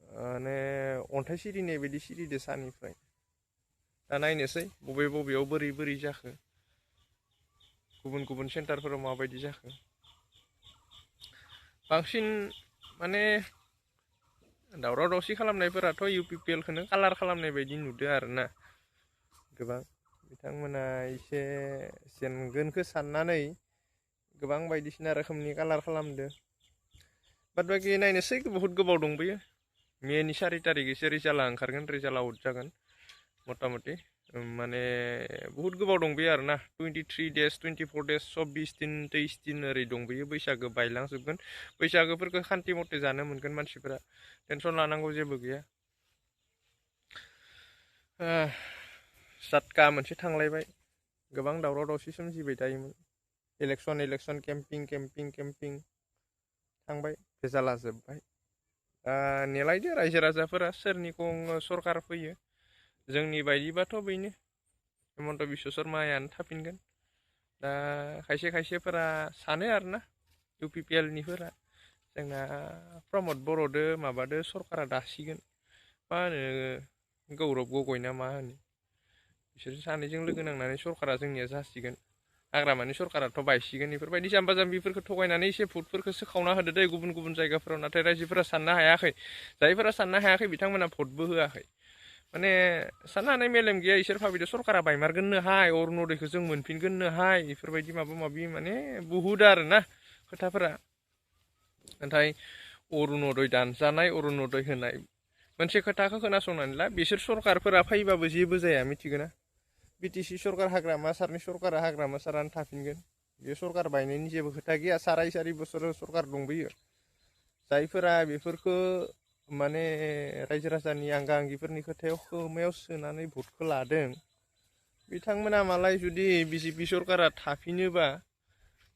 माने अन्थाइ सिरिनाय बायदि सिरिदो सानिफ्राय दा नायनोसै बबेयाव बोरै जाखो गुबुन सेन्टारफोराव माबायदि जाखो बांसिन माने दावराव दावसि खालामनायफोराथ' UPPLखौनो कालार खालामनाय बायदि नुदो आरोना गोबां बिथांमोना एसे जेनगोनखौ साननानै गोबां बायदिसिना रोखोमनि कालार खालामदो बाद बाखि नायनोसै बहुत गोबाव दंबोयो मेनि 4 तारिखैसो रिजाल्टआ ओंखारगोन रिजाल्टआ आउट जागोन मथा मथि माने बहुत गोबाव दंबोयो आरोना 23 days 24 days 24 दिन 23 दिन ओरै दंबोयो बैसागो बायलांजोबगोन बैसागोफोरखौ खान्थि मथे जानो मोनगोन मानसिफोरा टेनसन लानांगौ जेबो गैया जातका मोनसे थांलायबाय गोबां दावराव दावसि सोमजिबाय थायोमोन इलेक्सन केम्पिं थांबाय रिजाल्टआ जोब्बाय नेलायदो रायजो राजाफोरा सोरनि सरकार फैयो जोंनि बायदिबाथ' बेनो हिमन्त बिश्व शर्मायानो थाफिनगोन दा खायसेफोरा सानो आरोना UPPLनिफोरा जोंना प्रमद बर'दो माबादो सरकारा दासिगोन मा होनो गौरब गगৈ ना मा होनो बिसोर सानैजों लोगो नांनानै सरकारा जोंनिया जासिगोन हाग्रामानि सरकाराथ' बायसिगोन बेफोरबायदि जाम्बा जाम्बिफोरखौ थगायनानै एसे भटफोरखौ सोखावना होदो दै गुबुन जायगाफोराव नाथाय रायजोफोरा साननो हायाखै जायफोरा साननो हायाखै बिथांमोना भटबो होआखै माने साननो हानाय मेलेम गैया इसोर भाबिदों सरकारा बायमारगोननोहाय अरुनदयखौ जों मोनफिनगोननोहाय बेफोरबायदि माबा माने बुहुद आरोना खोथाफोरा नाथाय अरुनदय दानजानाय अरुनदय होनाय मोनसे खोथाखौ खोनासंनानै ला बिसोर सरकारफोरा फैबाबो जेबो जाया मिथिगोना BTC सरकार हाग्रामा सारनि सरकारा हाग्रामा सारानो थाफिनगोन बे सरकार बायनायनि जेबो खोथा गैया साराय बोसोर सरकार दंबोयो जायफोरा बेफोरखौ माने रायजो राजानि आंगा आंगिफोरनि खोथायाव खोमायाव सोनानै भटखौ लादों बिथांमोना मालाय जुदि BJP सरकारा थाफिनोबा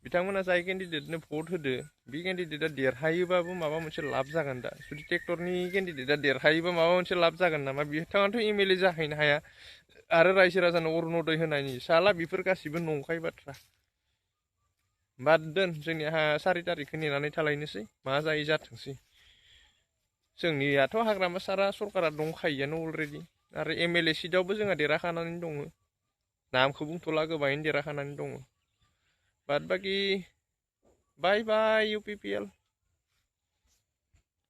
बिथांमोना जाय केन्डिडेटनो भट होदो बे केन्डिडेटआ देरहायोबाबो माबा मोनसे लाब जागोन दा जुदि ट्रेक्टरनि केन्डिडेटआ देरहायोबा माबा मोनसे लाब जागोन नामा बिथाङाथ' MLA जाहैनो हाया आरो रायजो राजानो अरुनदय होनायनि साला बेफोर गासिबो नंखाय बाथ्रा बाद दोन जोंनिया 4 तारिखखौ नेनानै थालायनोसै मा जायो जाथोंसै जोंनियाथ' हाग्रामा सारा सरकारा दंखायोआनो अलरेडि आरो MLA सिटआवबो जोंहा देरहाखानानै दङ नामखौ बुंथ'ला गोबाङैनो देरहाखानानै दङ बाद बाखि बाय UPPL